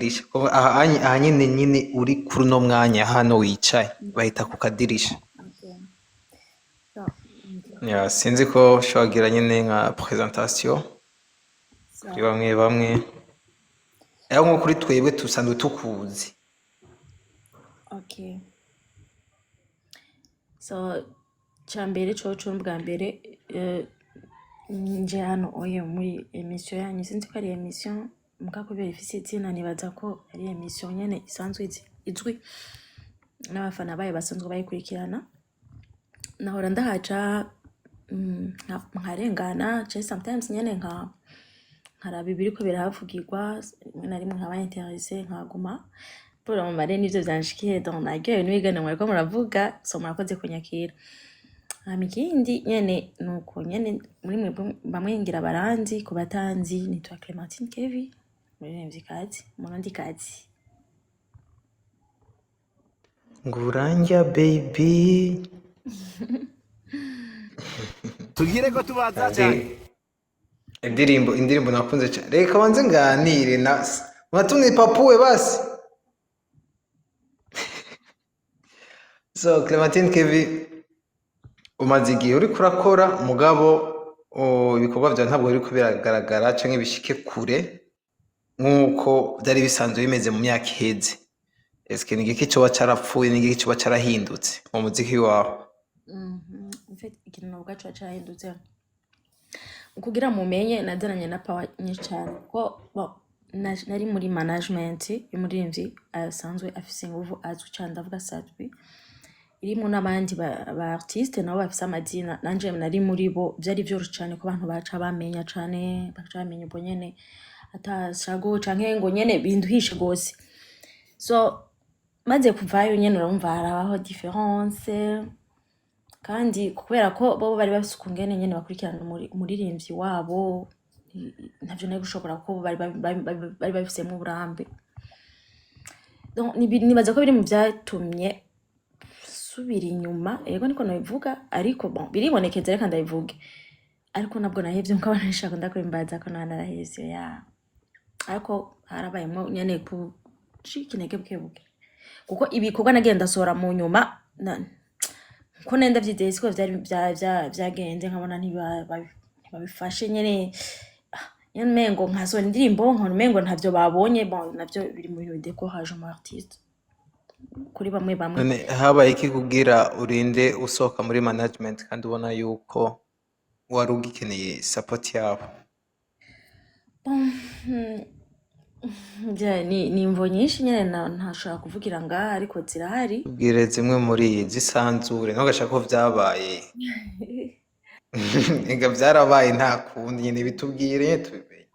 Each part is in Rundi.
Kadirisha. Ko aha aha nyene nyene uri kuri uno mwanya hano wicaye bahita ku kadirisha. Okay. So, Ya, sinzi ko ushobora kugira nyene nka presentation so, kuri bamwe bamwe, aho nko kuri twebwe dusanzwe tukuzi. Okay. So, cambere coco bwa mbere nje hano oye muri émission yanyu, sinzi ko ari émission muga kubera ifise izina nibaza ko ari émission nyene isanzwe izwi n'abafana bayo basanzwe bayikurikirana. Nahora ndahaca nkarengana je sometimes nyene nkaraba ibiriko birahavugirwa, rimwe na rimwe nkaba intéressée nkaguma. Pour le moment rero nivyo vyanshikiye, donc naryohewe n'ibiganiro mwariko muravuga, so murakoze kunyakira. Hama ikindi nyene nuko nyene muri mwebwe bamwe ngira baranzi, ku batanzi nitwa Clementine Kevi, umuririmvyikazi, umurundikazi. Nguranja baby. Tugire ko tubaza Kandi cyane. Indirimbo nakunze cyane, reka banze nganire na mwatumye papuwe basi. So Clementine Kevi, umaze igihe uriko urakora, mugabo ibikorwa vyawe ntabwo biriko biragaragara canke bishike kure nk'uko vyari bisanzwe bimeze mu myaka iheze. Eske ni igiki coba carapfuye, ni igiki coba carahindutse mu muziki wawe? En fait, ikintu novuga coba carahindutse kugira mumenye, nazananye na power nyinshi cane kuko bon, nari muri management y'umuririmbyi asanzwe afise inguvu, azwi cane, ndavuga Sadbi, irimwo n'abandi ba artiste nabo bafise amazina, nanje nari muri bo. Vyari vyoroshe cane ko abantu baca bamenya cane, bakaca bamenya ubwo nyene ata shago canke ngo nyene binduhishe gose. So maze kuvayo nyene urumva harabaho différence, kandi kubera ko bobo bari bafise ukungene nyene bakurikirana umuririmbyi wabo, ntavyo nari gushobora kuko bo bari babifisemwo uburambe. Donc, nibaza ko biri mu vyatumye subira inyuma, yego niko nobivuga, ariko bon, biribonekeza, reka ndabivuge, ariko nabwo nahevye nkuko abantu benshi bakunda kubimbaza ko naba narahevye ya, ariko harabayemwo nyene gucika intege buke buke, kuko ibikorwa nagiye ndasohora mu nyuma ko nari ndavyizeye siko vyari vyagenze, nkabona ntibabifashe nyene. Ah, nyene umengo nkasohora indirimbo nkabona umengo ntavyo babonye. Bon, navyo biri mu bintu bidécourage umu artiste kuri bamwe bamwe. None habaye iki kugira urinde usohoka muri management kandi ubona yuko wari ugikeneye support yabo? Bon, ni imvo nyinshi nyene ntashobora kuvugira ngaha, ariko zirahari. Tubwire zimwe muri zisanzure, ntugashaka ko vyabaye. Ega vyarabaye, nta kundi nyene, bitubwire nyene tubimenye.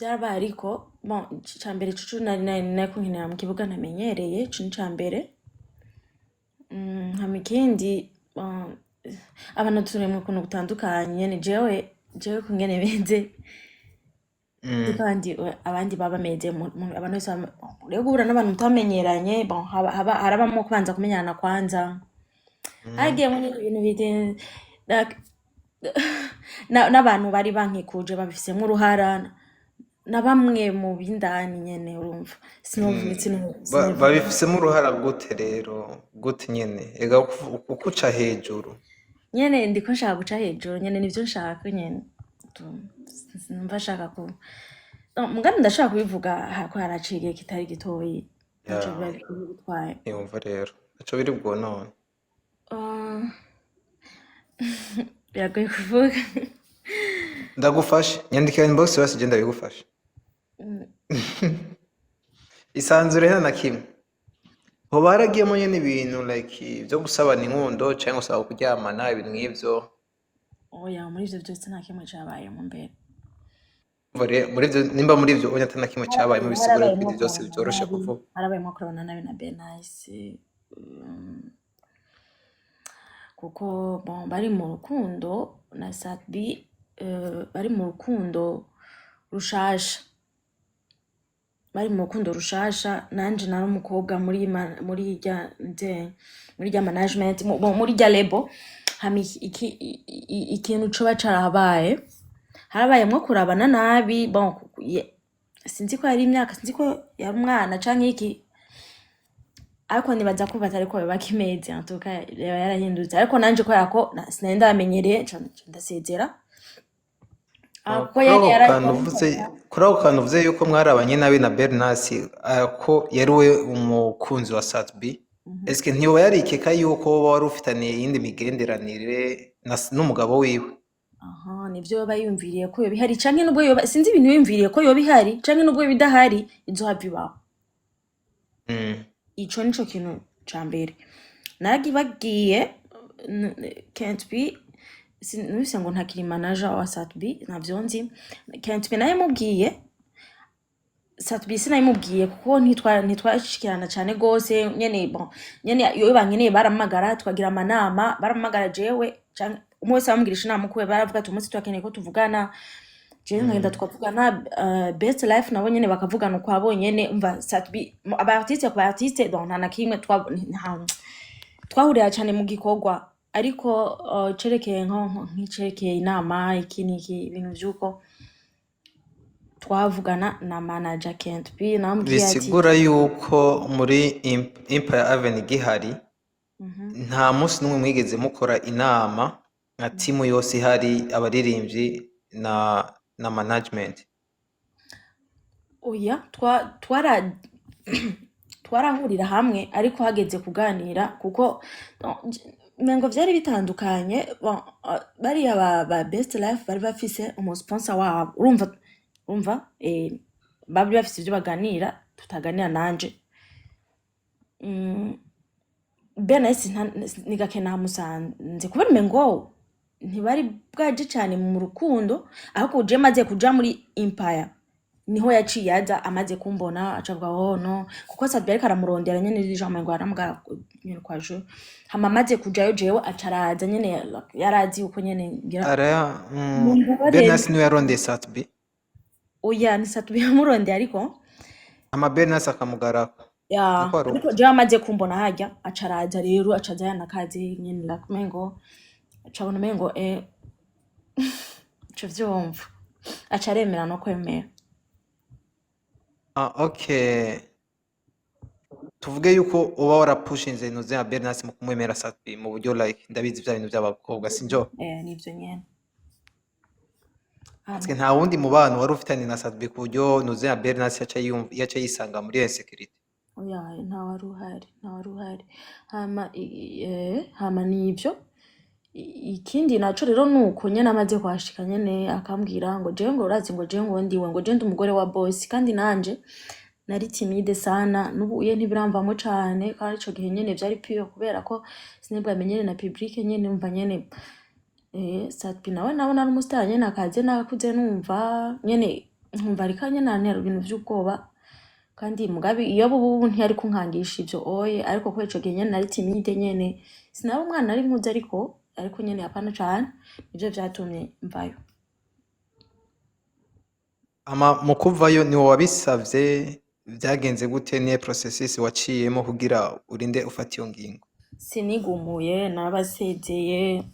Vyarabaye, ariko bon, ica mbere cucu nari nkenera mu kibuga ntamenyereye, ico ni ica mbere. Hama ikindi, bon, abantu turemwe ukuntu gutandukanye nyene, jewe kungene meze kandi abandi baba bameze abantu bose rero guhura n'abantu mutamenyeranye, bon, harabamwo kubanza kumenyana kwanza, hagiyemwo nyene ibintu bite like, n'abantu bari bankikuje babifisemwo uruhara, na bamwe mu b'indani nyene, urumva sinovuga. Babifisemo uruhara gute rero? Gute nyene? Ega kukuca hejuru. Nyene ndiko nshaka guca hejuru nyene, nivyo nshaka nyene. Sinumva nshaka ku no, mugabo ndashaka kubivuga ko haraciye igihe kitari gitoyi, ntaco biba bitwaye. Niyumva rero ntaco biri bwonone. Ah, biragoye kuvuga. Ndagufashe, nyandikira inbox basi je ndabigufashe. Isanzure, nta na kimwe. Hoba haragiyemo nyene ibintu like vyo gusabana inkundo canke gusaba kuryamana, ibintu nk'ivyo? Oya, muri ivyo vyose nta kimwe cabayemo mbere. Umva rero, muri ivyo, nimba muri ivyo ubonye ata na kimwe cabayemo, bisigura yuko Harabayemwo ibindi vyose kurabana vyoroshe nabi. kuvuga. Harabayemwo kurabana nabi na Bernice, kuko bon, bari mu rukundo na Sadbi, bari mu rukundo rushasha, bari mu rukundo rushasha, nanje nari umukobwa muri irya muri irya management, muri irya label. Hama ikintu coba carahabaye, harabayemwo kurabana nabi, bon, Sinzi ko yari imyaka, sinzi ko yari umwana canke iki, ariko nibaza ko batariko bakimeze. En tout cas yaba yarahindutse, ariko nanje kubera ko sinari ndamenyereye, nca ndasezera. Ah, kuko Kuri yari ako yara kantu uvuze, kuri ako kantu uvuze yuko mwarabanye nabi na Bernasi, ko yari we umukunzi wa Sat-B, eske ntiyoba yarikeka yuko woba wari ufitaniye iyindi migenderanire n'umugabo wiwe? Aha nivyo yoba yiyumviriye ko yoba ihari, canke nubwo yoba, sinzi ibintu yiyumviriye ko yoba ihari canke nubwo yoba idahari, izohava ibaho. Ico nico kintu ca mbere naragibagiye. Can't be, sinumvise ngo ntakiri manager wa Sat-B, ntavyo nzi. Can't be naye mubwiye, Sat-B sinabimubwiye kuko ntitwashikirana cane gose nyene. Bon, nyene iyo bankeneye baramagara, twagira amanama, baramagara jewe canke umwe wese bamugirisha inama ukuwe. Baravuga ati umunsi turakeneye ko tuvugana, jewe nkagenda tukavugana, Best Life nabo nyene bakavugana ukwabo nyene. Umva, Sat-B aba artiste ku ba artiste, donc nta na kimwe twahurira cane mu gikorwa, ariko cerekeye nk'icerekeye inama, iki n'iki, ibintu vy'uko twavugana na manager Kent B, namubwiye ati Bisigura yuko muri Empire Avenue gihari, nta munsi n'umwe mwigeze mukora inama nka timu yose ihari, abaririmbyi na management? Oya, twarahurira hamwe, ariko hageze kuganira, kuko mengo vyari bitandukanye. Bon, bariya ba Best Life bari bafise umu sponsor wabo, urumva, bari bafise ivyo baganira tutaganira nanje. Benesi ni gake namusanze kubera umengo ntibari bwaje cane mu rukundo, ahubwo je maze kuja muri Empire niho yaciye aza. Amaze kumbona aca avuga: "Oh no", kuko Sat-B ariko aramurondera nyene ijambo ngo aramugara nyene kwa je. Hama amaze kujayo jewe aca araza nyene, yarazi uko nyene ngira. Araya Mumbabarire. Bernas niwe yarondeye Sat-B? Oya, ni Sat-B yamurondeye, ariko Ama Bernas akamugarako. Ya. Niko wari Ariko uvuze. jewe amaze kumbona harya aca araza rero, aca aza yanakaze nyene, like umengo aca abona umengo ico vyumva, aca aremera no kwemera. Ah, okay, tuvuge yuko uba warapushinze nuze ya Bernas mu kumwemera Sat-B mu buryo like ndabizi vya bintu by'abakobwa, sinjo? Eh, nivyo nyene. Parce que nta wundi mubano wari ufitanye na Sat-B ku buryo nuze ya Bernas yaca yisanga muri insécurité? Oya, nta wari uhari, nta wari uhari. Hama hama nivyo. Ikindi naco rero nuko nyene amaze kuhashika nyene akambwira ngo jewe ngo urazi ngo jewe ngo ndiwe ngo jewe ndi umugore wa boss, kandi nanje nari timide sana, n'ubu uye ntibiramvamo cane, kandi ico gihe nyene vyari pire kubera ko sinibwamenyere na public nyene. Umva nyene, Sat-B nawe nabona ari umustar nyene akaze nakuze, numva nyene nkumva ariko nyene antera ibintu vy'ubwoba. Kandi mugabe iyo bubu ntiyari kunkangisha ivyo oye, ariko kubera ico gihe nyene nari timide nyene, sinari umwana, nari nkuze, ariko nyene hapana cane, nivyo vyatumye mvayo. Ama mu kuvayo ni wowe wabisavye? Vyagenze gute? Niye processus waciyemo kugira urinde ufata iyo ngingo? Sinigumuye, narabasezeye,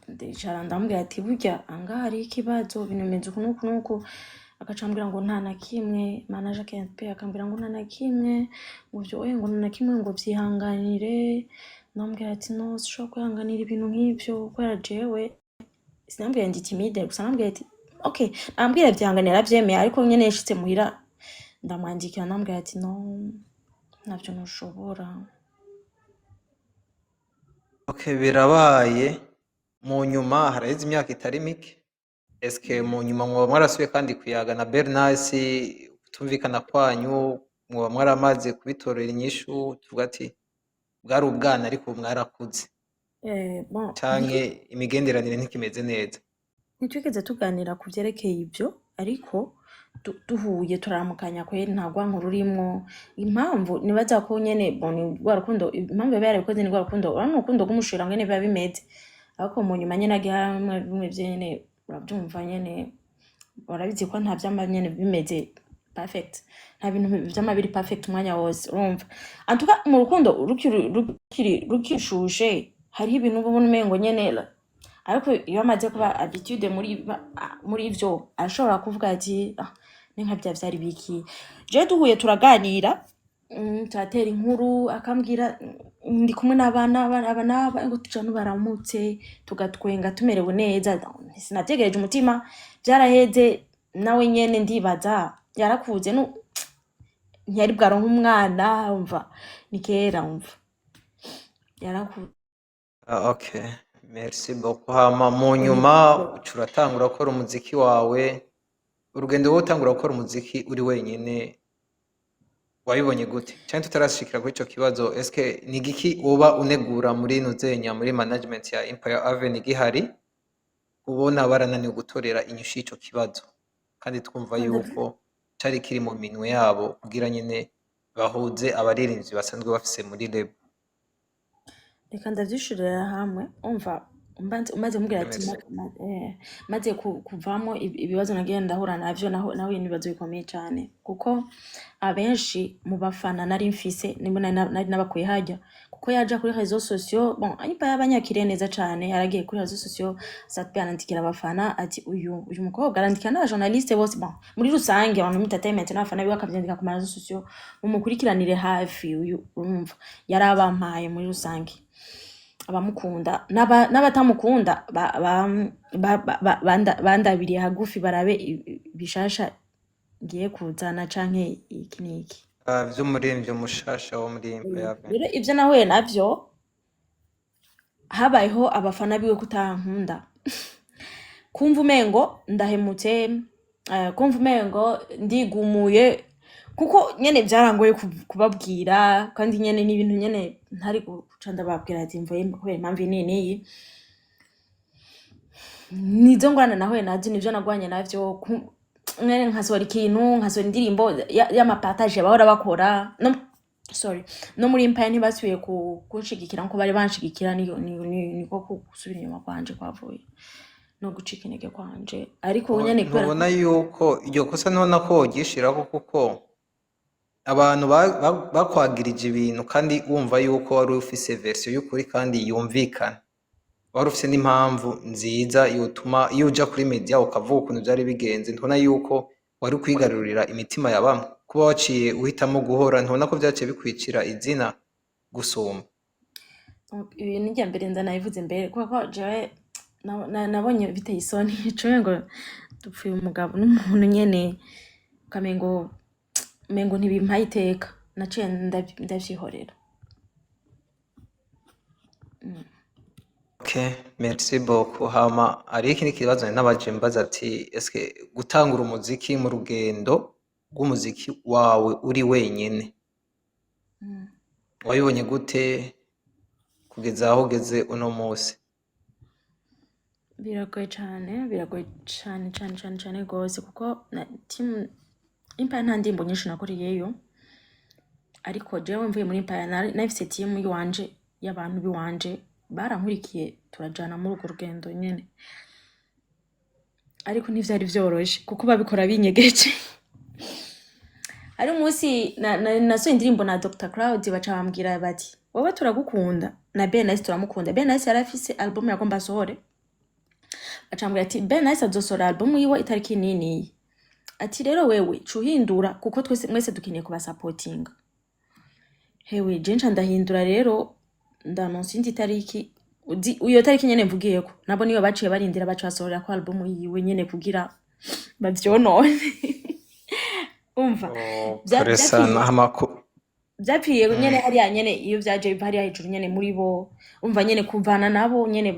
ndicara ndamubwira ati burya angaha hariho ikibazo, ibintu bimeze uku n'uku n'uku. Agaca ambwira ngo nta na kimwe, manager KNP akambwira ngo nta na kimwe, ngo vyo oye, ngo nta na kimwe, ngo vyihanganire. Ndamubwira ati no, sinshobora kwihanganira ibintu nk'ivyo kubera jewe sinambwiye ndi timide gusa. Nambwiye ati okay, nambwira vyihanganira, aravyemeye. Ariko nyene yashitse muhira ndamwandikira, ndamubwira ati no, ntavyo ntushobora. Okay, birabaye. Mu nyuma haraheze imyaka itari mike. Eske mu nyuma mwoba mwarasubiye kandi kuyaga na Bernas? Kutumvikana kwanyu mwoba mwaramaze kubitorera inyishu, tuvuga ati bwari ubwana ariko ubu mwarakuze, Bon, canke imigenderanire ntikimeze neza? Ntitwigeze tuganira ku vyerekeye ivyo, ariko duhuye turaramukanya kweri, nta rwanko rurimwo. Impamvu nibaza ko nyene, bon, ni rwa rukundo, impamvu yaba yarabikoze ni rwa rukundo, urabona urukundo rw'umushira ngene biba bimeze. Ariko mu nyuma nyene hagiye haramwo bimwe vyene uravyumva nyene, urabizi ko nta vyama nyene bimeze perfect, nta bintu vyama biri perfect umwanya wose, urumva. En tout cas mu rukundo rukiri rukishushe hariho ibintu uba ubona umengo nyene, ariko iyo amaze kuba habitude muri ivyo arashobora kuvuga ati ah, Ni nka bya vyari biki? Jewe duhuye turaganira, turatera inkuru, akambwira ndi kumwe n'abana aba n'aba, ngo tuja baramutse, tugatwenga tumerewe neza. Sinavyegereje umutima, vyaraheze. Nawe nyene ndibaza yarakuze, nu ntiyari bwaronke umwana. Umva, ni kera, umva, yarakuze. Ah, okay, merci beaucoup. Hama mu nyuma uca uratangura gukora umuziki wawe. Urugendo rwo gutangura gukora umuziki uri wenyene wabibonye gute? Canke tutarashikira kuri ico kibazo, eske ni igiki woba unegura muri nuzenya, muri management ya Empire Avenue igihari, ubona barananiwe gutorera inyishu y'ico kibazo, kandi twumva yuko cari kiri mu minwe yabo kugira nyene bahuze abaririmbyi basanzwe bafise muri label? Reka ndavyishurira hamwe. Umva, umaze kumbwira ati Merci. Maze kuvamo ibibazo nagiye ndahura navyo, naho nahuye n'ibibazo bikomeye cane, kuko abenshi mu bafana nari mfise nimbo nari nabakuye harya, kuko yaja kuri réseaux sociaux. Bon, Empire yabanyakiriye neza cane. Yaragiye kuri réseaux sociaux, Sat-B arandikira abafana ati uyu mukobwa, arandikira n'aba journaliste bose, bon, muri rusange abantu muri entertainment n'abafana biwe, akavyandika ku ma réseaux sociaux: "Mumukurikiranire hafi uyu." Urumva, yarabampaye muri rusange abamukunda n'abatamukunda bandabiriye hagufi, barabe bishasha ngiye kuzana canke iki n'iki. Ah, vy'umuririmbyi mushasha wo muri Empire Avenue. Rero ivyo nahuye navyo, habayeho abafana biwe kutankunda, kumva umengo ndahemutse, kumva umengo ndigumuye, kuko nyene vyarangoye kubabwira, kandi nyene ni ibintu nyene ntari guca ndababwira ati mvuye kubera impamvu iyi n'iyi. Nizo ngorane nahuye nazo, nivyo nagwanye navyo. Nyene nkasohora ikintu, nkasohora indirimbo y'ama partage bahora bakora, no sorry, no muri Empire ntibasubiye kunshigikira nkuko bari banshigikira. Niko gusubira inyuma kwanje kwavuye no gucika intege kwanje, ariko ubu nyene kubera Ntubona yuko iryo kosa, ntubona ko woryishirako, kuko abantu bakwagirije ibintu kandi wumva yuko wari ufise version y'ukuri kandi yumvikana, wari ufise n'impamvu nziza yotuma iyo uja kuri media ukavuga ukuntu vyari bigenze, ntubona yuko wari kwigarurira imitima ya bamwe? Kuba waciye uhitamo guhora, ntubona ko vyaciye bikwicira izina gusumba? Ibi ni irya mbere ndanabivuze mbere, kubera ko jewe nabonye biteye isoni cume ngo dupfuye umugabo n'umuntu nyene, ukamengo mengo ntibimpaye iteka. Naciye ndavyihorera. Okay, merci beaucoup. Hama hariho ikindi kibazo nari nabaje mbaza ati eske gutangura umuziki, mu rugendo rw'umuziki wawe uri wenyene, wabibonye gute kugeza aho ugeze uno musi? Biragoye cane, biragoye cane cane cane cane gose, kuko na team Empire nta ndirimbo nyinshi nakoreyeyo. Ariko jewe mvuye muri Empire nari nafise team yiwanje, y'abantu biwanje barankurikiye, turajana muri urwo rugendo nyene, ariko ntivyari vyoroshe kuko babikora binyegeje. Hari umunsi nasohoye indirimbo na Dr Cloud, baca bambwira bati: "Wowe turagukunda, na Ben Nice turamukunda." Ben Nice yari afise album yagomba asohore. Baca bambwira ati: "Ben Nice azosohora album yiwe itariki niniyi." Ati: "Rero wewe cuhindura, kuko twese mwese dukeneye kubasapotinga." Hewe, je nca ndahindura rero, ndanonsa indi tariki. Iyo tariki nyene mvugiyeko, nabo niyo baciye barindira, baca basohorera ko album yiwe nyene kugira bavyonone. Umva, Oh, pole sana. Hama ku vyapfiriye nyene hariya nyene. Iyo vyaje biva hariya hejuru nyene muri bo, umva nyene kuvana nabo nyene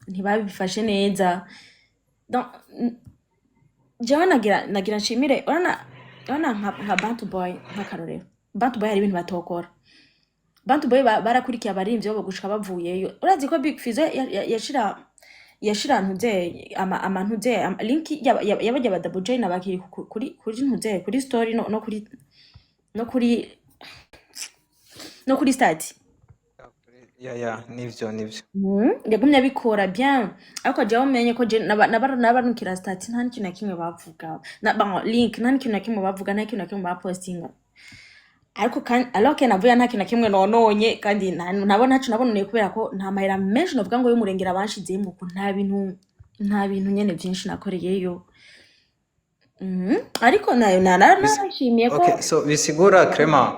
ntibabifashe neza. Donc, jewe nagira nshimire, urabona nka Bantu Boy, nk'akarorero Bantu Boy, hari ibintu batokora. Bantu Boy barakurikiye abarimvyi babo gushika bavuyeyo. Urazi ko Big Fizzo yashira ntuze ama ntuze link y'abarya ba Double J na bakiri kuri ntuze, kuri story, no kuri statut. Ya, nivyo. Yagumye abikora bien, ariko jewe umenye ko je nabarungikira statut, nta n'ikintu na kimwe bavuga, na bon, link, nta n'ikintu na kimwe bavuga, nta n'ikintu na kimwe bapostinga. Ariko kandi alors que navuye nta kintu na kimwe nononye, kandi nabo ntaco nabononeye, kubera ko nta mahera menshi novuga ngo y'umurengera banshizemwo, ko nta bintu nyene vyinshi nakoreyeyo. Ariko nayo narashimiye ko Okay, so bisigura Clement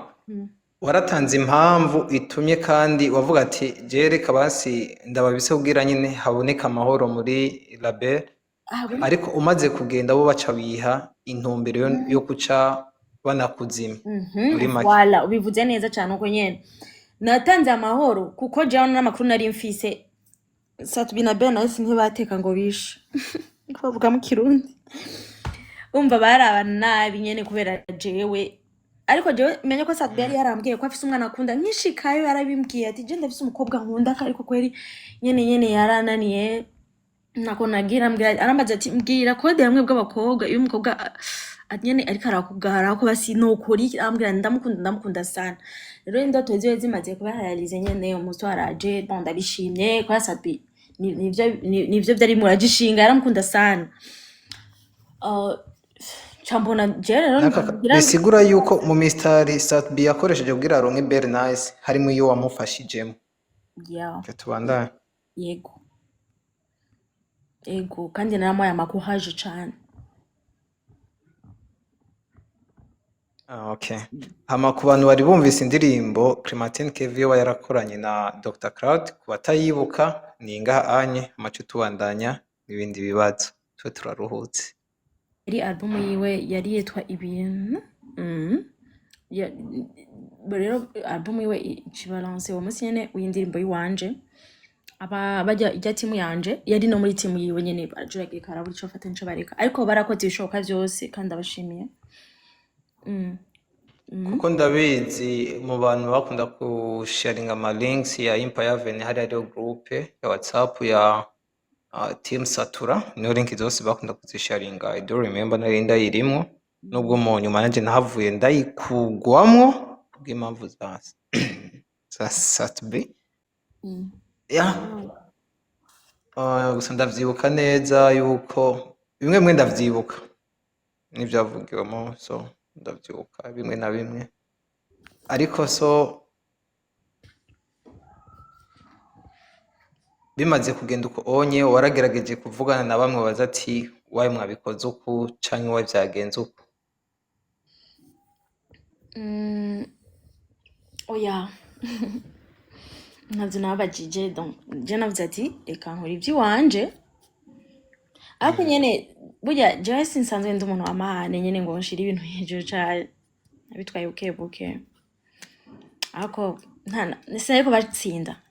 waratanze impamvu itumye kandi wavuga ati je reka basi ndababise kugira nyine haboneka amahoro muri label, Ah, oui. ariko umaze kugenda bo baca biha intumbero yo kuca banakuzima muri make. Voilà, ubivuze neza cyane uko nyene natanze amahoro, kuko jewe n'amakuru nari mfise Sat-B na Ben Nice ntibateka ngo bishe, niko bavuga mu Kirundi. Umva, barabana nabi nyene kubera jewe, ariko jewe menye ko Sat-B yari yarambwiye ko afise umwana akunda, nkishikayo yarabimbwiye ati je ndafise umukobwa nkunda, ariko kweri nyene nyene yarananiye, nako nagira mbwira, arambaza ati mbwira code hamwe bw'abakobwa, iyo umukobwa nyene ariko arakugara ko basi nokora iki, arambwira ndamukunda, ndamukunda sana. Rero indoto ziwe zimaze kuba réalisées nyene, umunsi waraje, bon, ndabishimye kwa Sat-B, nivyo vyari muragishinga, yaramukunda sana. Ca mbona jewe rero ngira Bisigura yuko mu mistari Sat-B yakoresheje kugira aronke Belle Nice harimo iyo wamufashijemo. Yeah. Reka tubandanye. Yego, yego, kandi naramuhaye amakuhaje cane. Ah, okay. Hama ku bantu bari bumvise indirimbo Clementine Kevio yoba yarakoranye na Dr. Cloud, ku batayibuka ni ngaha anye amace tubandanya n'ibindi bibazo, twe turaruhutse. Yari album yiwe yari yitwa Ibintu. Rero album yiwe ikibalanse uwo munsi nyene w'indirimbo yiwanje, aba bajya ijya timu yanje yari no muri timu yiwe nyene, barajuragirika, barabura ico bafata nico bareka, ariko barakoze ibishoboka vyose kandi abashimiye. Kuko ndabizi mu bantu bakunda kusharinga ama links ya Empire Avenue, hari hariho groupe ya WhatsApp ya Team Satura, niyo link zose bakunda kuzisharinga. I do remember nari ndayirimwo, nubwo mu nyuma nanje nahavuye ndayikugwamwo kubw'impamvu za Sat-B. Yeah. Gusa ndavyibuka neza yuko bimwe bimwe ndavyibuka n'ivyavugiwemo, so ndavyibuka bimwe na bimwe, ariko so bimaze kugenda uko onye, waragerageje kuvugana na bamwe baza ati wayi mwabikoze uku canke wayi vyagenze uku? Oya, ntavyo nababajije. Donc je navuze ati reka nkora ivy'iwanje, ariko nyene burya jewe sinsanzwe ndi umuntu w'amahane nyene ngo nshire ibintu hejuru cane, nabitwaye buke buke, ariko sinariko batsinda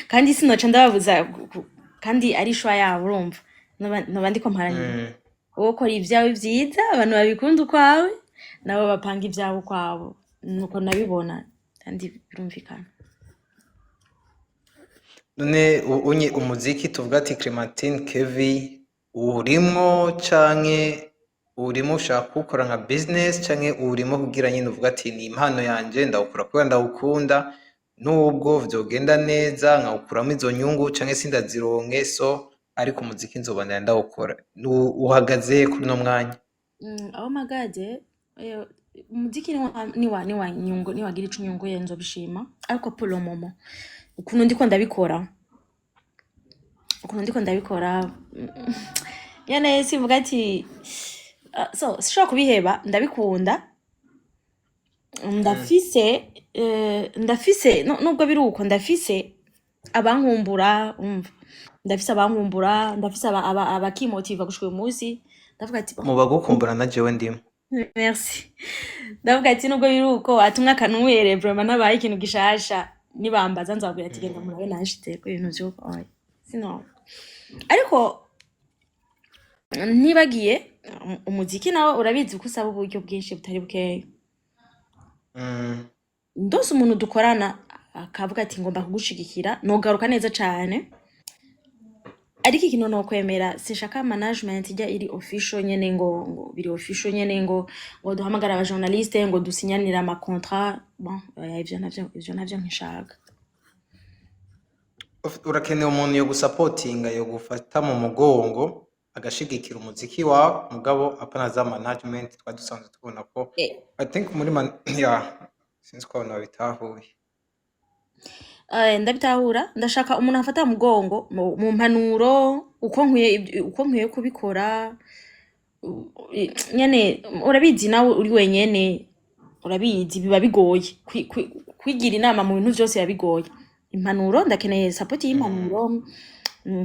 kandi sinoca ndababuza kandi ari ishwa yabo, urumva noba ndiko mparanira wowe ukora ibyawe vyiza, abantu babikunda ukwawe, nabo bapanga ivyabo ukwabo, nuko nabibona kandi birumvikana. None unye umuziki tuvuga ati Clementine Kevi uwurimwo, canke uwurimo ushaka kuwukora nka business, canke uwurimo kugira nyine uvuga ati ni impano yanje, ndawukora kubera ndawukunda, nubwo vyogenda neza nkawukuramo izo nyungu canke sindazironke, so ariko umuziki nzobandanya ndawukora? Uhagaze kuri uno mwanya? Aho mpagaze, umuziki niwa nyungu, niwagira ico unyunguye nzobishima, ariko pour le moment ukuntu ndiko ndabikora, nyene sivuga ati so sishobora kubiheba, ndabikunda. Ndafise nubwo biri uko, ndafise abankumbura, umva, ndafise abankumbura, ndafise abakimotiva gushika uyu munsi, ndavuga ati bon. Mu bagukumbura na jewe ndimo. Merci. Ndavuga ati nubwo biri uko, ati umwaka ntuhere vraiment nabaye ikintu gishasha, nibambaza nzababwira ati genda murabe nashizeko ibintu vy'uko, oya sino, ariko ntibagiye umuziki nawe urabizi ko usaba uburyo bwinshi butari bukeya. Ndose umuntu dukorana akavuga ati ngomba kugushigikira, nogaruka neza cane, ariko ikintu nokwemera, sinshaka management ijya iri official nyene, ngo biri official nyene, ngo duhamagare aba journaliste, ngo dusinyanire ama contrat, bon, oya, ivyo navyo nkishaka. Urakeneye umuntu yo gusapotinga, yo gufata mu mugongo, agashigikira umuziki wawe, mugabo apana za management twari dusanzwe tubona ko I think muri man yeah, sinzi ko abantu babitahuye. Ndabitahura, ndashaka umuntu afata mu mugongo mu mpanuro uko nkwiye kubikora. Nyene urabizi nawe uri wenyene, urabizi biba bigoye kwigira inama mu bintu vyose, biba bigoye. Impanuro ndakeneye, support y'impanuro,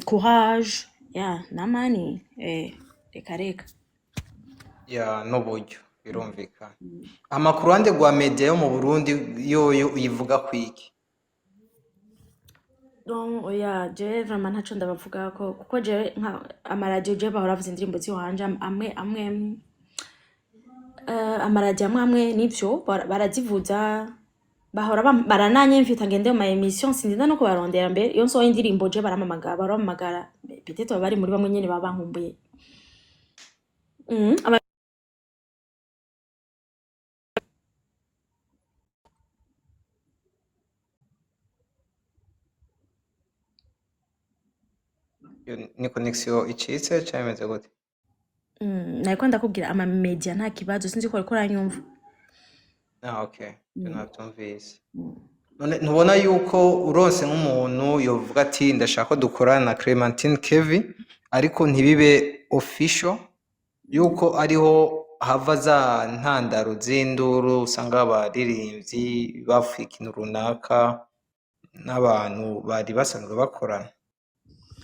courage ya na money, reka reka. Ya, n'uburyo birumvikana. Hama ku ruhande rwa media yo mu Burundi yoyo uyivuga kwiki? Donc oya, jewe vraiment ntaco ndabavugako, kuko jewe nka amaradiyo, jewe bahora bavuza indirimbo ziwanje amwe amwe, amaradiyo amwe amwe nivyo barazivuza, bahora barananyemvita ngende mu ma émission, sindinda no kubarondera. Mbere iyo nsohoye indirimbo je barampamagara, barampamagara, peut-être baba bari muri bamwe nyene baba bankumbuye. Iyo ni connexion icitse canke imeze gute? Nariko ndakubwira ama media nta kibazo, sinzi ko wariko uranyumva. Ah, okay, ivyo navyumvise. None ntubona yuko uronse nk'umuntu yovuga ati ndashaka ko dukorana na Clementine Kevin, ariko ntibibe official, yuko ariho hava za ntandaro z'induru, usanga abaririmbyi bapfuye ikintu runaka n'abantu bari basanzwe bakorana,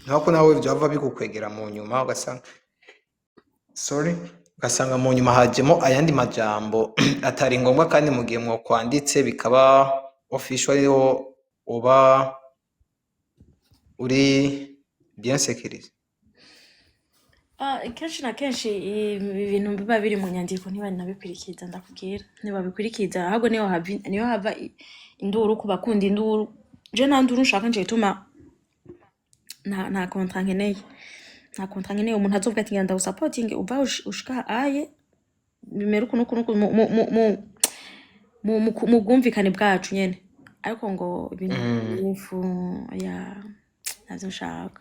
nkako nawe vyava bigukwegera mu nyuma, ugasanga, sorry, ugasanga mu nyuma hajemo ayandi majambo atari ngombwa, kandi mu gihe mwokwanditse bikaba official ariho uba uri bien sécurisé? Ah, kenshi na kenshi ibintu biba biri mu nyandiko ntibanabikurikiza, ndakubwira ntibabikurikiza, ahubwo niho hava induru ku bakunda induru. Je nta nduru nshaka, nje gituma nta contrat nkeneye, nta contrat nkeneye. Umuntu azovuga ati ngenda ndagusapotinge uva ushika aye bimera uku n'uku n'uku mu bwumvikane bwacu nyene, ariko ngo ibintu by'ingufu ya ntavyo nshaka.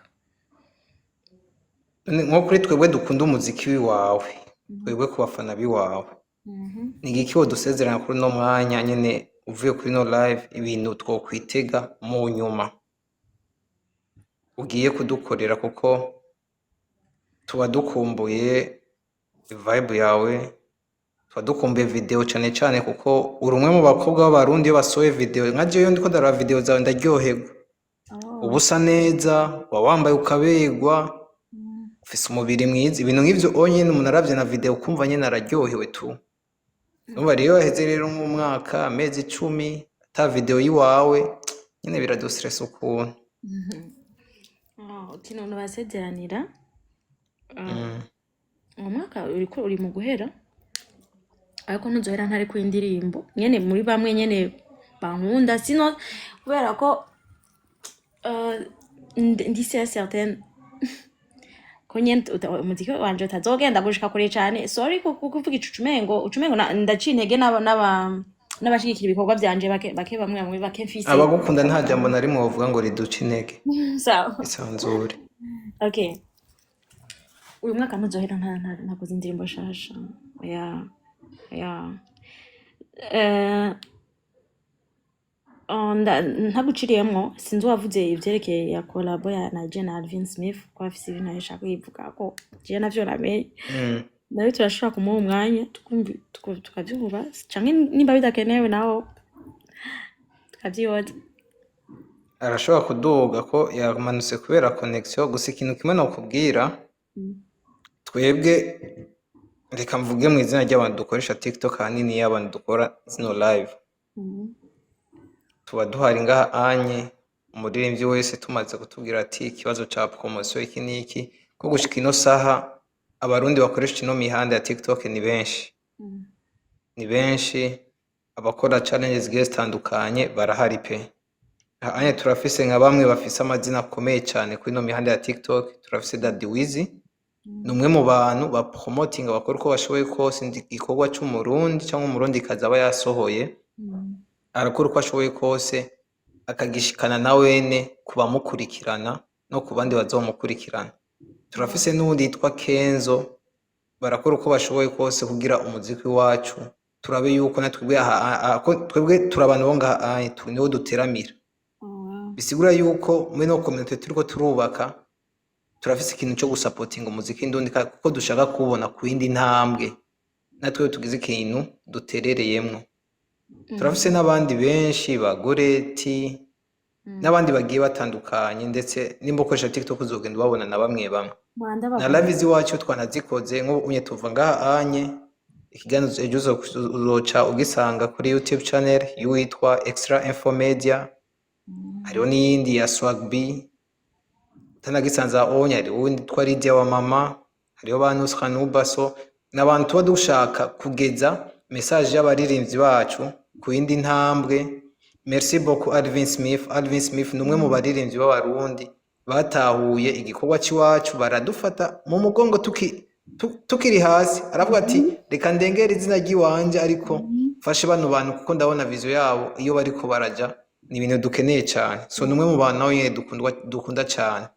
None nko kuri twebwe dukunda umuziki w'iwawe, twebwe ku bafana b'iwawe, ni igiki wodusezerana kuri uno mwanya nyene uvuye kuri no live, ibintu twokwitega mu nyuma ugiye kudukorera, kuko tuba dukumbuye vibe yawe, tuba dukumbuye video cane cane, kuko uri umwe mu bakobwa b'Abarundi iyo basohoye video, nka jewe iyo ndiko ndaraba video zawe ndaryoherwa. Uba usa neza, uba wambaye ukaberwa, ufise umubiri mwiza, ibintu nk'ivyo onyene umuntu aravye na video ukumva nyene araryohewe tu. Urumva rero iyo haheze rero nk'umwaka, amezi 10 ata video yiwawe, nyene biradustressa ukuntu. Oh, kino basezeranira, uwo mwaka uriko uri mu guhera, ariko ntuzohera ntari ku indirimbo nyene muri bamwe nyene bankunda, sino kubera ko ndi sûre certaine ko nyene umuziki wanje utazogenda gushika kure cane. Sorry kuvuga ico, ucumengo ndaciye intege n'abashigikira ibikorwa vyanje bake bake, bamwe bamwe bake mfise. Abagukunda nta jambo na rimwe wovuga ngo riduce intege. Sawa. Isanzure. Okay, uyu mwaka ntuzohera ntakoze indirimbo nshasha ya oh, ntaguciriyemwo, sinzi uwavuze ivyerekeye ya collabo ya Nigel na Alvin Smith, ko afise ibintu ashaka kuyivuga, ko jewe navyo namenye. Nawe turashobora kumuha umwanya tukavyumva, canke nimba bidakenewe naho tukavyihoza. Arashobora kuduga ko yamanutse kubera connexion. Gusa ikintu kimwe nokubwira, twebwe, reka mvuge mu izina ry'abantu dukoresha TikTok, ahanini y'abantu dukora zino live, tuba duhari ngaha anye umuririmbyi wese tumaze kutubwira ati ikibazo ca promotion iki n'iki, ko gushika ino saha Abarundi bakoresha ino mihanda ya TikTok ni benshi, ni benshi. Abakora challenge zigiye zitandukanye barahari pe. Aha anye turafise nka bamwe bafise amazina akomeye cyane kuri ino mihanda ya TikTok. Turafise Daddy Wizi, ni umwe mu bantu ba promoting, bakora uko bashoboye kose igikorwa c'Umurundi cyangwa Umurundikazi aba yasohoye, arakora uko ashoboye kose akagishikana na wene ku bamukurikirana no ku bandi bazomukurikirana. Turafise n'uwundi yitwa Kenzo, barakora uko bashoboye kose kugira umuziki wacu turabe yuko na twebwe ko twebwe turi abantu bo ngaha anye, niho duteramira. Oh, wow. Bisigura yuko muri no community turiko turubaka. Turafise ikintu cyo gusapotinga umuziki ndundi kuko dushaka kuwubona ku yindi ntambwe, natwe tugize ikintu duterereyemwo. Turafise n'abandi benshi ba Goreti n'abandi bagiye batandukanye, ndetse nimba ukoresha TikTok uzogenda ubabona na bamwe bamwe. Mwanda Na bakunda. live iwacu twanazikoze, nk'ubu unye tuva ngaha anye ikiganiro ejo uzoca ugisanga kuri YouTube channel y'uwitwa Extra Info Media. Hariho n'iyindi ya Swag B utanagisanza onya, hariho uwundi witwa Lydia wa mama, hariho ba Nusra Nubaso, n'abantu tuba dushaka kugeza message y'abaririmbyi bacu ku yindi ntambwe. Merci beaucoup Alvin Smith. Alvin Smith ni umwe mu baririmbyi b'Abarundi batahuye igikorwa c'iwacu, baradufata mu mugongo tukiri hasi, aravuga ati reka ndengere izina ry'iwanje ariko mfashe bano bantu kuko ndabona vision yabo iyo bariko baraja, ni ibintu dukeneye cyane. So ni umwe mu bantu nawe nyene dukunda cyane,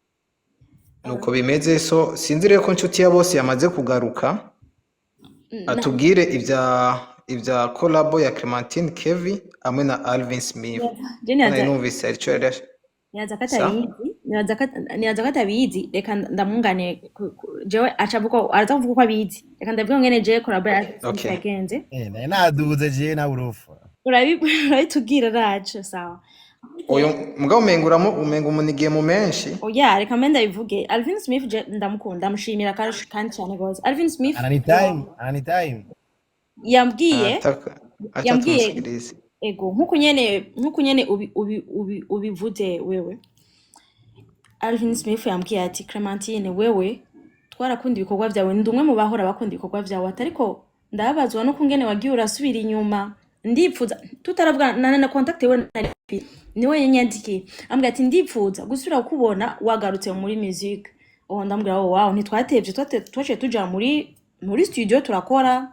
nuko bimeze. So sinzi rero ko Inshuti ya Bose yamaze kugaruka atubwire ibya collabo ya Clementine Kevin hamwe na Alvin Smith. Je Ko nari nibaza numvise arico yari nibaza ko sa atabizi, nibaza ko atabizi. Reka ndamwunganire jewe aca avuga, araza kuvuga uko abizi. Reka ndavuga ngene jewe collabo ya Alvin Smith yagenze. Nari naduze jewe na urufu. Urabitubwira raco, sawa. Uyu mugabo umenga umenga umunigiye mu menshi. Oya, reka mbe ndabivuge. Alvin Smith je ndamukunda, ndamushimira kandi cyane gose Alvin Smith. Anani time, anani time. Yambwiye Ataka acha yambwiye tumusikilize. Ego, nkuko nyene ubivuze wewe, Alvin Smith yambwiye ati: "Clementine, wewe twarakunda ibikorwa vyawe, ndi umwe mu bahora bakunda ibikorwa vyawe, ati ariko ndababazwa no kungene wagiye urasubira inyuma, ndipfuza." Tutaravuga na contact we nari mfise, niwe yanyandikiye ambwira ati: "Ndipfuza gusubira kukubona wagarutse muri music." Oh, ndambwira: "Oh wow." Ntitwatevye, twaciye tuja muri studio turakora,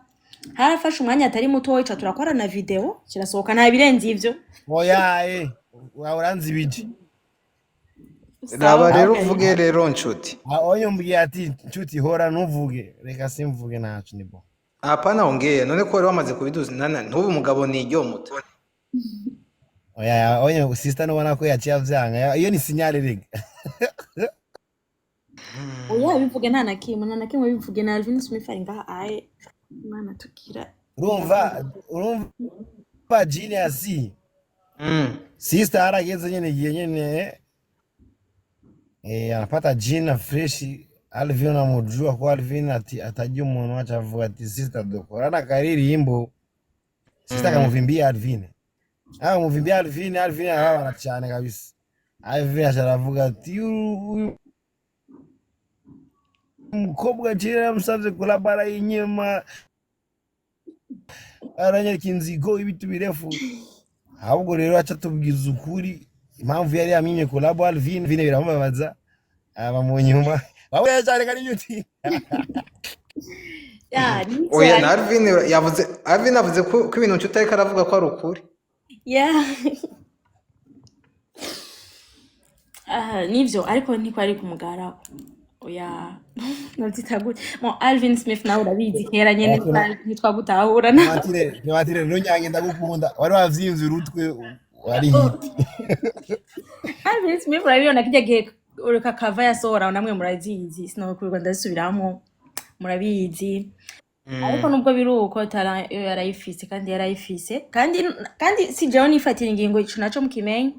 harafashe umwanya atari mutoya, ca turakora na video kirasohoka, nta birenze ivyo. Oya, uranzibije. Raba Sawa. rero uvuge rero Nshuti. Oya, umbwiye ati Nshuti hora ntuvuge, reka simvuge ntaco ni bo. Hapana, ongea none ko wari wamaze kubiduza nana ntubu umugabo ni iryomuta. Oya oya, sister nubona ko yaciye avyanga, iyo ni signal rega. Oya, bivuge, nta na kimwe, nta na kimwe, bivuge. Na Alvin Smith ari ngaha aye Imana tugira. Urumva Genius, sister harageze nyene igihe nyene anapata jina fresh. Alvin unamujua ko Alvin ati atajya umuntu wacu avuga ati sister dukorana akaririmbo, sister akamuvimbia Alvin, akamuvimbia Alvin, Alvin arababara cyane kabisa. Alvin aca aravuga ati uyu mukobwa jina namusavye collab arayinyima, aranyereka inzigo ibitu birefu. Ahubwo rero aca tubwiza ukuri impamvu yari yamwimye collab Alvin. Alvin biramubabaza, aba mu nyuma babuye cyane kandi nyuti. Ya nivyo. Oya, na Alvin yavuze, Alvin avuze ko ibintu Nshuti ariko aravuga ko ari ukuri. Ya. Ah, nivyo, ariko ntikwari ku mugaragaro, oya, navyita gute? Bon, Alvin Smith nawe urabizi kera nyene ntitwagutahura na Clementine, Clementine ntunyange, ndagukunda, wari wavyimvye urutwe wari hit. Alvin Smith urabibona kirya gihe ureka kava yasohora, namwe murazizi, sinokurirwa ndazisubiramwo, murabizi. Ariko nubwo biri uko, tara yo yarayifise kandi yarayifise kandi si jewe nifatira ingingo, ico naco mukimenye,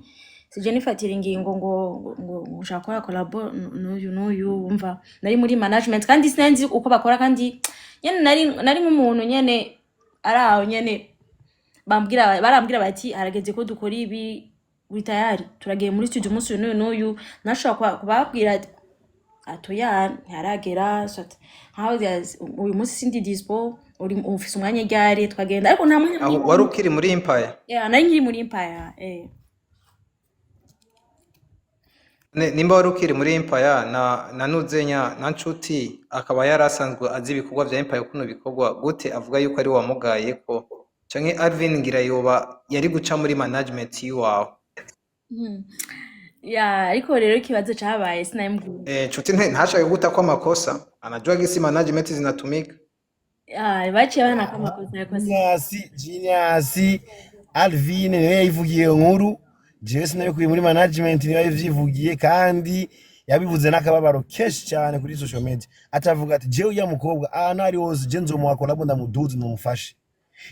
si jewe nifatira ingingo ngo nshaka gukora collabo n'uyu n'uyu. Wumva nari muri management kandi sinari uko bakora, kandi nyene nari nk'umuntu nyene ari aho nyene, bambwira, barambwira bati harageze ko dukora ibi, uri tayari, turagiye muri studio umunsi uyu n'uyu n'uyu. Nashobora kubabwira ati atoya, ntiharagera, soit nkaho uyu munsi sindi dispo, uri ufise umwanya ryari twagenda, ariko nta mwanya Aho munini. wari ukiri muri Empire? Yeah, nari nkiri muri Empire. Nimba wari ukiri muri Empire na Nuzenya na Nshuti akaba yari asanzwe azi ibikorwa vya Empire ukuntu bikorwa, gute avuga yuko ari wamugaye ko canke Alvin ngira yoba yari guca muri management yiwawe? Ya, ariko rero ikibazo cabaye sinabimubwiye. Nshuti ntashake guta ko amakosa, anajua gisi management zinatumika. Ya, baciye banaka amakosa yakoze. Genius, Genius, Alvin niwe yayivugiye iyo nkuru, jewe sinabikuye muri management, niwe yavyivugiye kandi Yabivuze n'akababaro kenshi cyane kuri social media, atavuga ati jewe uriya mukobwa ahantu ari hose je nzomuha collabo, ndamuduze, ndamufashe.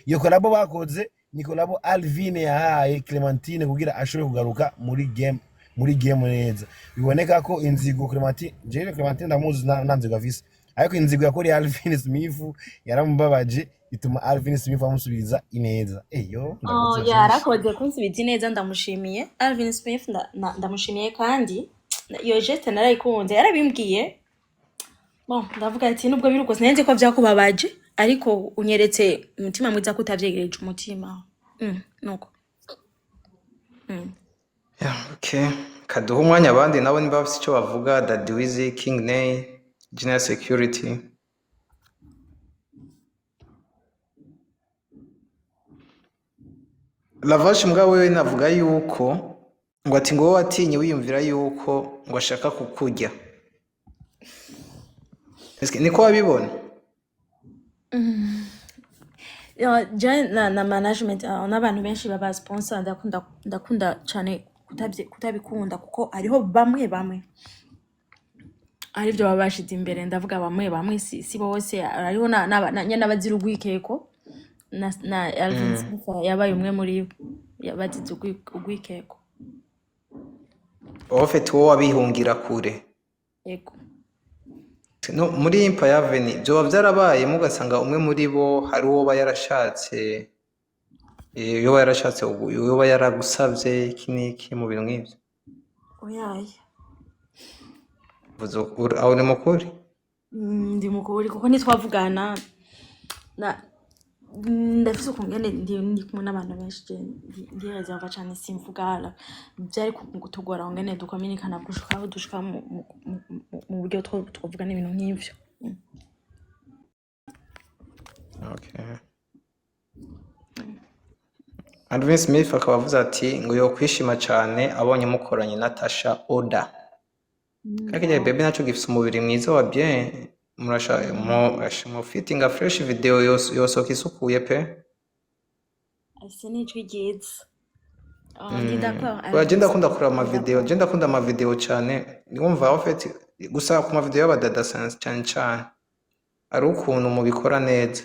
Iyo collabo bakoze ni collabo Alvin yahaye Clementine kugira ashobore kugaruka muri game neza. Biboneka ko inzigo Clementine, jewe Clementine ndamuzi, nta nzigo afise, ariko inzigo yakoreye Alvin Smith yaramubabaje, ituma Alvin Smith amusubiza ineza. Eyo Oh, ndavuze byinshi. Yarakoze kunsubiza ineza, ndamushimiye Alvin Smith, ndamushimiye kandi iyo geste narayikunze. Yarabimbwiye, bon, ndavuga ati nubwo biri uko sinzi ko vyakubabaje, ariko unyeretse umutima mwiza ko utavyegereje umutima. Nuko. Yeah, okay. Kaduha umwanya abandi nabo niba bafise ico bavuga: Daddy Wizzy, King Ney, Junior Security. Lavash mbwa wewe navuga yuko ngo ati ngo wowe watinye wiyumvira yuko ngo ashaka kukurya. Eske niko wabibona? Je na management, n'abantu benshi baba sponsor, ndakunda cyane kutabikunda kuko hariho bamwe bamwe arivyo baba bashize imbere. Ndavuga bamwe bamwe, si bose. Hariho nyene abazira urwikeko na Alvin Smith yabaye umwe muri bo yabazize urwikeko. En fait wowe wabihungira kure. Yego. No, muri Empire Avenue vyoba vyarabaye mugasanga umwe muri bo hari uwo aba yarashatse, yoba yarashatse, yoba yaragusavye iki n'iki mu bintu nk'ivyo? Oyaye. Vuze aho uri mukuri? Ndi mukuri kuko ntitwavugana na ndafise ukungene ndi kumwe n'abantu benshi, je ndi reserva cane, simvugana. Vyari kutugora ngene dukominikana gushika aho dushika mu buryo twovugana ibintu nk'ivyo. Okay. Alvin Smith akaba avuze ati ngo yokwishima cane abonye mukoranye na Tasha Oda. Kandi kirya bebe naco gifise umubiri mwiza wa bien, murasha mu fitinga fresh, video yosohoka isukuye pe. Afise n'ijwi ryiza. Oh, ndi d'accord. Oya, je Alvin ndakunda Smith, kuraba ndi ama video, d'accord. je ndakunda ama video cane. Wumva en fait gusa ku ma video y'abadada cane cane. Ari ukuntu mubikora neza.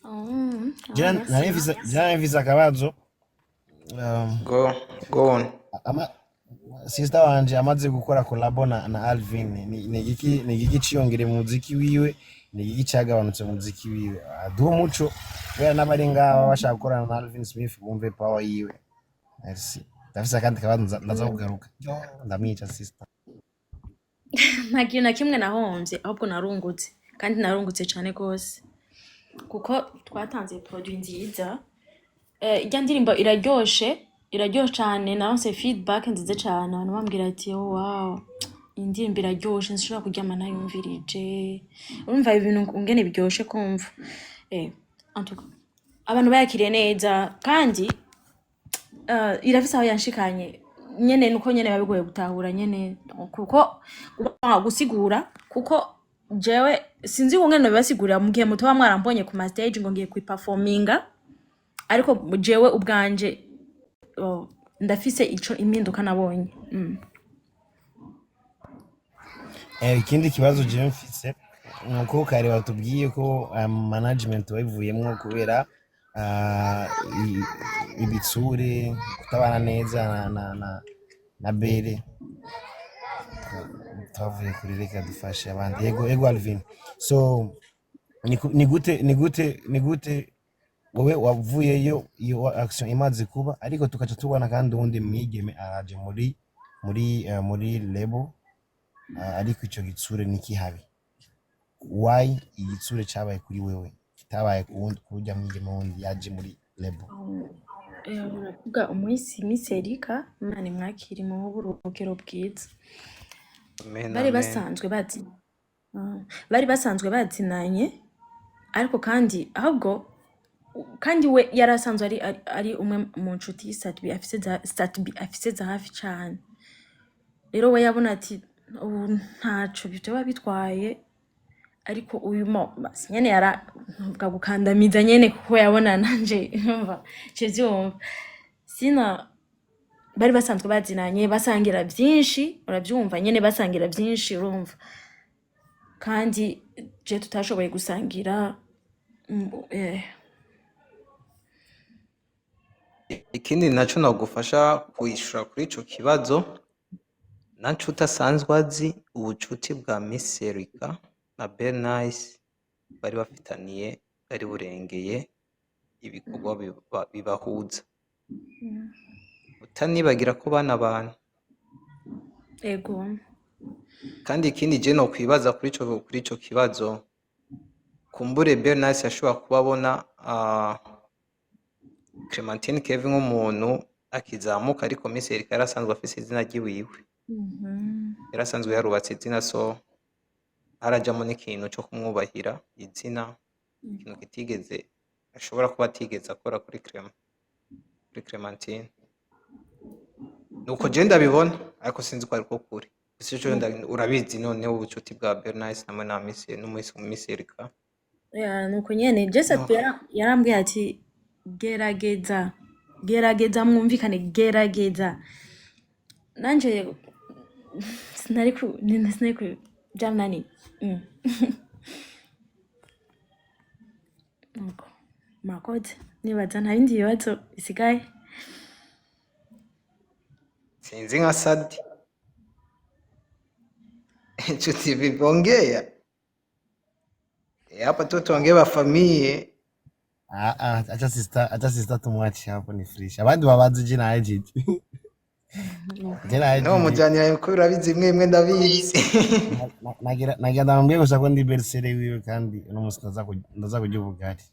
Oh, Jana merci. nari mfise akabazo. Go on. Ama sister wanje amaze gukora collabo na Alvin, ni igiki ciyongere mu muziki wiwe, ni igiki cagabanutse mu muziki wiwe? Aduhe umuco kubera n'abari ngaha bashaka gukorana na Alvin Smith bumve power yiwe. Merci, ndafise akandi kabazo, ndaza kugaruka. Yo, ndamwica sister. Nta kintu na kimwe nahomvye, ahubwo narungutse, kandi narungutse cane gose kuko twatanze produit nziza. Irya ndirimbo iraryoshe, iraryoshe cane. Naronse feedback nziza cane, abantu bambwira ati: "Oh, wow, iyi ndirimbo iraryoshe, nshobora kuryama ntayumvirije." Urumva ibintu ngene biryoshe kumva. En tout cas abantu bayakiriye neza kandi irafise aho yanshikanye nyene, nuko nyene biba bigoye gutahura nyene kuko gusigura, kuko jewe sinzi kungene nobibasigurira mu gihe mutoba mwarambonye ku ma stage ngo ngiye kuyiperforminga, ariko jewe ubwanje, oh, ndafise ico impinduka nabonye. Ikindi kibazo jewe mfise nuko kare batubwiye ko management wayivuyemwo kubera ibitsure, kutabana neza na Bere. Twavuye kuri, reka dufashe abandi. Yego, yego Alvin, so ni gute wowe wavuyeyo iyo action imaze kuba, ariko tukaca tubona kandi uwundi mwigeme araje muri label, ariko ico gitsure nikihabi? Why igitsure cabaye kuri wewe kitabaye ku wundi, kurya mwigeme wundi yaje muri label? Uravuga umunsi Miss Erika, Imana imwakire mu buruhukiro bwiza. Amen, Bari amen. basanzwe bazi, bari basanzwe bazinanye, ariko kandi ahubwo kandi we yari asanzwe ari umwe mu nshuti Sat-B afise, za Sat-B afise za hafi cane. Rero we yabona ati ubu ntaco vyoba bitwaye, ariko uyu mo basi nyene yara ntuvuga gukandamiza nyene, kuko yabona nanje numva ce vyumva sina. Bari basanzwe bazinanye, basangira byinshi, urabyumva nyene, basangira byinshi, urumva, kandi je tutashoboye gusangira. Ikindi naco nogufasha kwishura kuri ico kibazo, na nshuti asanzwe azi ubucuti bwa Miss Erika na Bernice bari bafitaniye bwari burengeye ibikorwa bibahuza. Utanibagira ko bana abantu. Ego. Kandi ikindi je nokwibaza kuri ico kibazo, kumbure Bernice yashobora kuba abona Clementine Kevin nk'umuntu akizamuka, ariko Miss Erika yari asanzwe afise izina ryiwiwe, yari asanzwe yarubatse izina, so harajamo n'ikintu co kumwubahira izina, ikintu kitigeze ashobora kuba atigeze akora kuri Clement, kuri Clementine. Nuko je ndabibona, ariko sinzi ko ariko kuri gusa ico urabizi noneho ubucuti bwa Bernice hamwe na Miss n'Miss Miss Erika. Yeah, nuko nyene Jesse No. yarambwiye ati: "Gerageza, gerageza mwumvikane, gerageza." Nanje sinari ku byarananiye. Nuko murakoze, nibaza nta bindi bibazo bisigaye. Sinzi nka Sadi inshuti vivongea. Hapa tu tuongee bafamie. Ah, ah, acha sister, acha sister tumwache hapo, ni fresh. Abandi babazi je nahejeje. Je No. nahejeje. Mujyanira ko urabizi, imwe imwe ndabizi. Nagira ndamubwiye gusa ko ndi belle-sœur wiwe, kandi uno munsi ndaza kurya ubugari.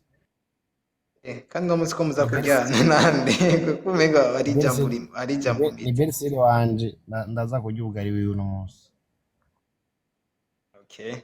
Kandi uno munsi ko muza Ni kuryana nande, kuko umenga ari ijambo ari ijambo ni mbizi. Belle-sœur wanje, ndaza kurya ubugari wiwe uno munsi. Okay.